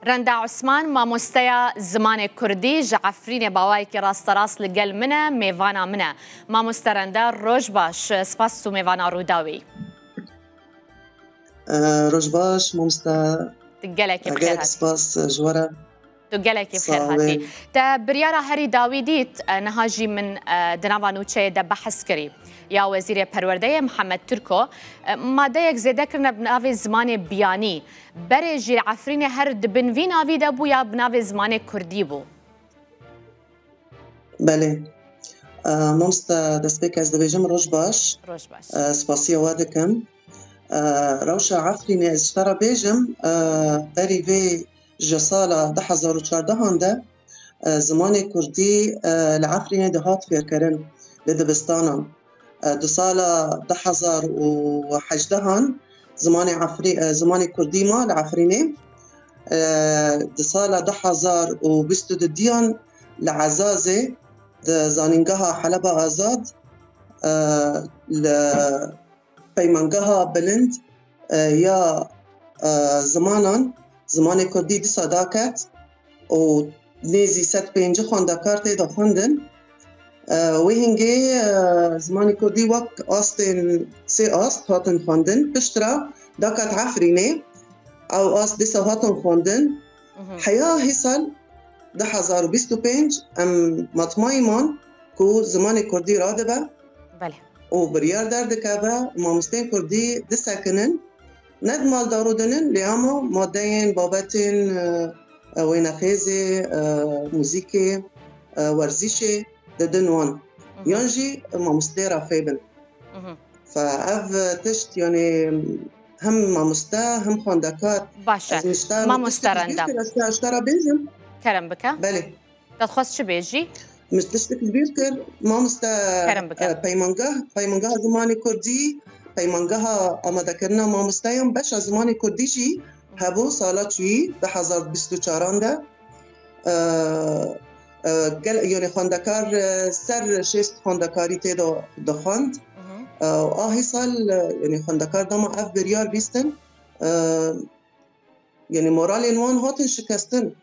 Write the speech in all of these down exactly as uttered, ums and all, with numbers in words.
Renda Osman, mamosteya zimanê kurdî ji Efrînê, bi awayekî rasterast li gel min e, mêvana min e. Mamoste Renda, roj baş, spas tu mêvana Rûdawê. Roj baş, mamoste. Gelekî bi xêr hatî. Spas ji we re. Tu gelekî bi xêr hatî. Te biryara herî dawî dît, niha jî min di nava nûçeyê de behs kirî, ya Wezîrê Perwerdeyê Mihemed Tirko madeyek zêde kirine bi navê zimanê biyanî. Berê jî li Efrînê her di bin vî navî de bû ya bi navê zimanê kurdî bû? Belê. Mamoste, destpêk ez dibêjim roj baş. Roj baş. Spasiya we dikim. Rewşa Efrînê ez ji te re bêjim, berî vê ji sala du hezar û çardehan de zimanê kurdî li Efrînê dihat fêrkirin li dibistanan. Di sala du hezar û hejdehan zimanê Efrî, zimanê kurdî ma li Efrînê. Di sala du hezar û bîst û duyan li Ezazê di Zanîngeha Heleba Azad li Peymangeha Bilind ya zimanan, zimanê kurdî dîsa daket û nêzî sed pêncî xwendekar tê de xwendin. Wê hingê zimanê kurdî wek astên sê ast hatin xwendin. Piştre daket Efrînê, ew ast dîsa hatin xwendin. Heya hîsal du hezar û bîst û pênc em matmayî man ku zimanê kurdî radibe û biryar derdikeve mamosteyên kurdî disekinin, ne di mal de rûdinin, lê ama madeyên, babetên wênexêzê, muzîkê, werzîşê didin wan. Yan jî mamosteyê re fê bin. Fe ev tişt, yanî hem mamoste hem xwendekar. Baş e. Mamoste Renda. Ez te, ez te re bêjim. Kerem bike. Belê. Te dixwest çi bêjî? Min tiştek li bîr kir. Mamoste, Kerem bike. Peymangeha, Peymangeha Zimanê Kurdî, Peymangeha Amadekirina Mamosteyan beşa Zimanê Kurdî jî hebû sala çûyî du hezar bîst û çaran de. Gel, yanî xwendekar ser şêst xwendekarî tê de dixwend. A hîsal, yanî xwendekar dema ev biryar bîstin, yanî moralên wan hatin şikestin.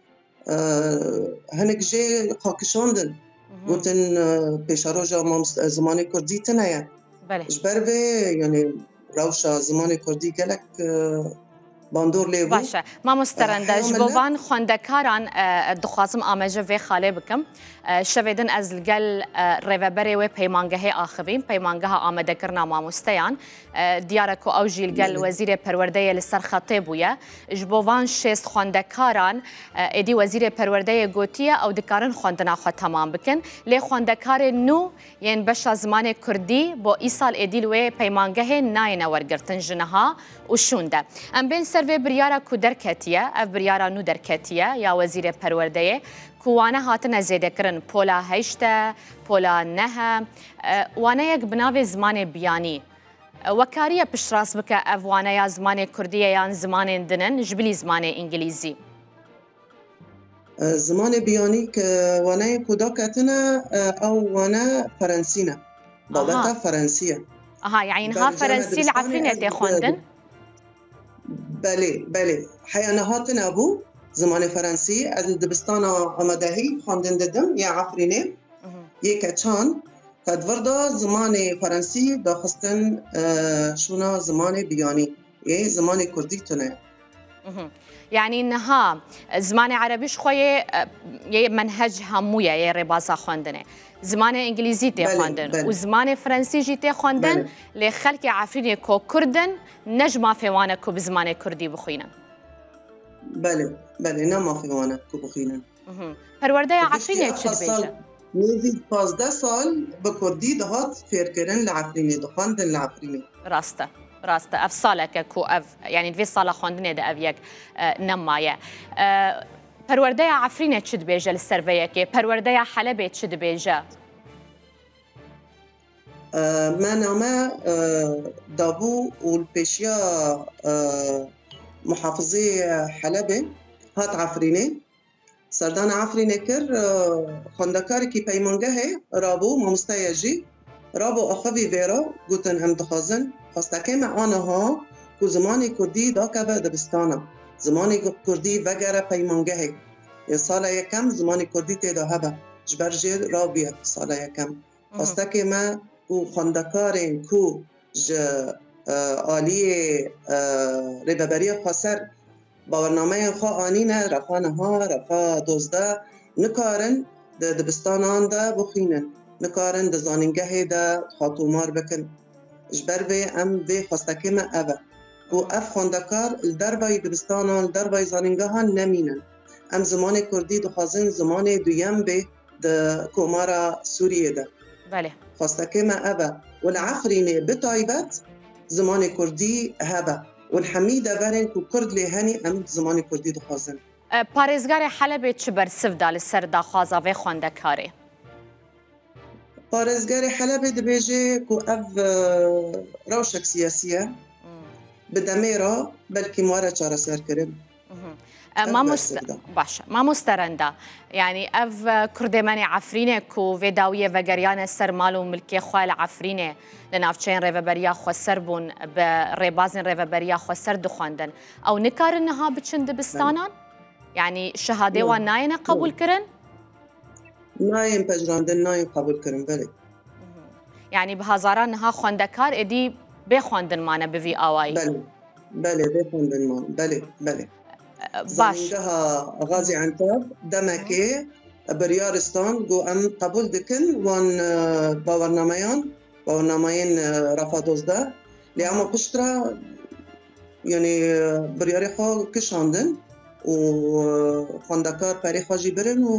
Hinek jê xakişandin. Gotin pêşeroja zimanê kurdî tune ye. Ji ber vê, yanî rewşa zimanê kurdî gelek bandor lê bû. Baş e. Mamoste Renda, ji bo van xwendekaran dixwazim amaje vê xalê bikim. Şevê din ez li gel rêveberê wê peymangehê axivîm, Peymangeha Amadekirina Mamosteyan. Diyar e ku ew jî li gel Wezîrê Perwerdeyê li ser xetê bûye. Ji bo van şêst xwendekaran êdî Wezîrê Perwerdeyê gotiye ew dikarin xwendina xwe temam bikin. Lê xwendekarên nû yên beşa zimanê kurdî bo îsal êdî li wê peymangehê nayêne wergirtin ji niha û şûnde. Em bên ser vê biryara ku derketiye, ev biryara nû derketiye ya Wezîrê Perwerdeyê, ku wane hatine zêdekirin, pola heşt e, pola neh e, e, waneyek bi navê zimanê biyanî. E, we kariye piştrast bike ev waneya zimanê kurdî ye yan zimanên din in, ji bilî zimanê îngilîzî? Zimanê biyanî ke waneyê ku daketine, ew wane ferensî ne. Babeta ferensî ye. Aha, yanî niha ferensî li Efrînê tê xwendin? Belê, belê. Heya niha tune bû zimanê ferensî. Ez li dibistana amadehî xwendin didim ya Efrînê. Yê keçan, qet vir da zimanê ferensî daxistin şûna zimanê biyanî. Yê zimanê kurdî tune. Yanî niha zimanê erebî ji xwe yê, yê menhec hemû ye, yê rêbaza xwendinê. Zimanê îngilîzî tê xwendin û zimanê ferensî jî tê xwendin, lê xelkê Efrînê ku kurd in, ne ji mafê wan e ku bi zimanê kurdî bixwînin. Belê, belê, ne mafê wan e ku bixwînin. Perwerdeya Efrînê çi dibêje? Nêzî pazdeh sal bi kurdî dihat fêrkirin li Efrînê, dixwendin li Efrînê. Rast e, rast e. Ev salek e ku ev, yanî di vê sala xwendinê de ev yek e, nemaye. E, Perwerdeya Efrînê çi dibêje li ser vê yekê? Perwerdeya Helebê çi dibêje? Me name dabû û li pêşiya muhafizê Helebê hat Efrînê. Serdana Efrînê kir, xwendekarekî peymangehê rabû, mamosteya jî rabû axivî vê re, gotin, em dixwazin xwestekê me aniha ku zimanê kurdî dakeve dibistana. Zimanê kurdî vegere peymangehê. Ê sala yekem zimanê kurdî tê de hebe. Ji ber jê rabiye sala yekem. Xwestekê me ku xwendekarên ku ji, e, aliyê, e, Rêveberiya Xweser bawernameyên xwe anîne, refa niha, refa dozdeh, nikarin di dibistanan de bixwînin, nikarin di zanîngehê de xwe tomar bikin. Ji ber vê em vê xwestekê me ev e ku ev xwendekar li dervayî dibistanan, li dervayî zanîngehan nemînin. Em zimanê kurdî dixwazin zimanê duyem bê di Komara Sûriyê de. Belê. Xwestekê me ev e. Û li Efrînê bi taybet zimanê kurdî hebe. Û li hemî deverên ku kurd lê henî em zimanê kurdî dixwazin. E, parêzgarê Helebê çi bersiv da li ser daxwaza vê xwendekarê? Parêzgarê Helebê dibêje ku ev, e, rewşek siyasî ye. Hmm. Bi demê re belkî were çareserkirin. Mhm. E, Ev mamoste, bersiv da. Baş e. Mamoste Renda, yanî ev, e, kurdê me nê Efrînê ku vê dawiyê vegeriyane ser mal û milkê xwe li Efrînê, li navçeyên Rêveberiya Xweser bûn, bi rêbazên Rêveberiya Xweser dixwendin. Ew nikarin niha biçin dibistanan? Belê. Yanî şehadê wan nayêne qebûl kirin? Nayên pejirandin, nayên qebûl kirin, belê. Mhm. Yanî bi hezaran niha xwendekar êdî bê xwendin mane bi vî awayî. Belê, belê, bê xwendin man, belê, belê. E, baş. Zanîngeha Xazî Entab demekê biryar stan, got em qebûl dikin wan, e, bawernameyan, bawernamayên, e, refa dozdeh. Lê ama piştre, yanî, e, biryarê xwe kişandin û, e, xwendekar perê xwe jî birin û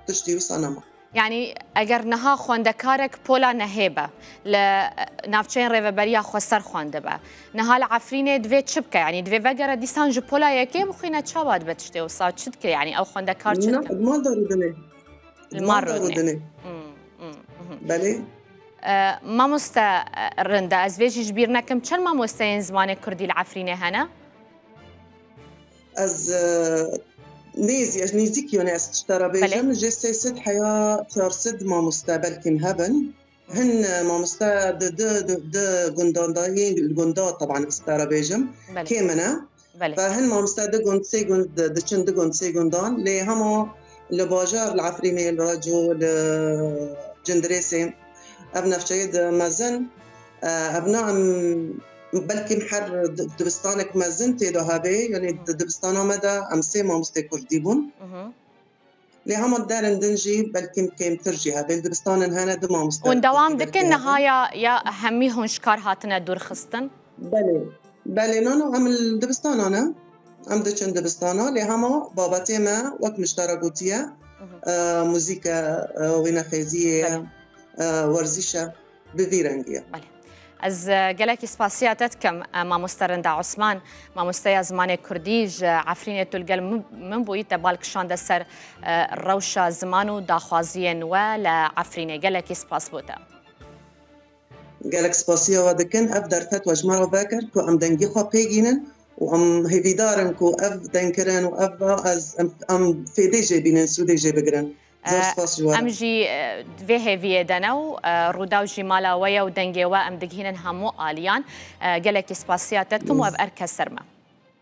tiştî wisa nema. Yanî eger niha xwendekarek pola nehê be, li navçeyên Rêveberiya Xweser xwendibe, niha li Efrînê divê çi bike? Yanî divê vegere dîsan ji pola yekê bixwîne, çawa dibe tiştê wisa? Çi dike? Yanî ew xwendekar çi dike? Li mal dar û dinê. Li mal rûdinê. Hmm, hmm, mhm. Belê. E, mamoste, e, Renda, ez vê jî ji bîr nekim. Çend mamosteyên zimanê kurdî li Efrînê hene? Ez, e, nêzî, ez nêzîkî, yanî ez tişta re bêjim, ji sê sed heya çar sed mamoste belkî hebin. Hin, e, mamoste di, di, di, di gundan de, yên li gunda, teban ez tişta re bêjim, kêm in e. Belê. Ve hin mamoste di gund, sê gund, di, diçin di gund, sê gundan. Lê hema li bajar, li Efrînê, li Reco, li Cindirêsê, ev navçeyê di mezin, e, ev na em belkî her di-, dibistanek mezin tê de hebê, yanî di dibistana me de em sê mamostê kurdî bûn. Mhm. Lê hema derin din jî belkî kêmtir jî hebe. Li dibistanin hene du mamoste. Hûn dewam dikin niha ya, ya hemî hûn ji kar hatine dûr xistin? Belê. Belê, no, no, em li dibistana ne. Em diçin dibistana, lê hema babetê me wek min ji te re gotiye, e, muzîk e, e, wênexêziyê ye, e, werziş e. Bi vî rengî ye. Belê. Ez, e, gelekî spasiya te dikim, e, mamoste Rinda Osman, mamosteya zimanê kurdî ji Efrînê tu li gel min, min bûyî, te bal kişande ser, e, rewşa ziman û daxwaziyên we li Efrînê. Gelekî spas bo te. Gelek spasiya we dikin. Ev derfet we ji me re vekir ku em dengê xwe pê gînin û em hêvîdar in ku ev dengkirin û ev va ez, em, em fêdê jê bînin, sûdê jê bigirin. Zor spas ji we re. Em jî, e, vê hêviyê de ne û, e, Rûdaw jî mala we ye û dengê we em digihînin hemû aliyan. E, gelekî spasiya te dikim û ev erke ser me.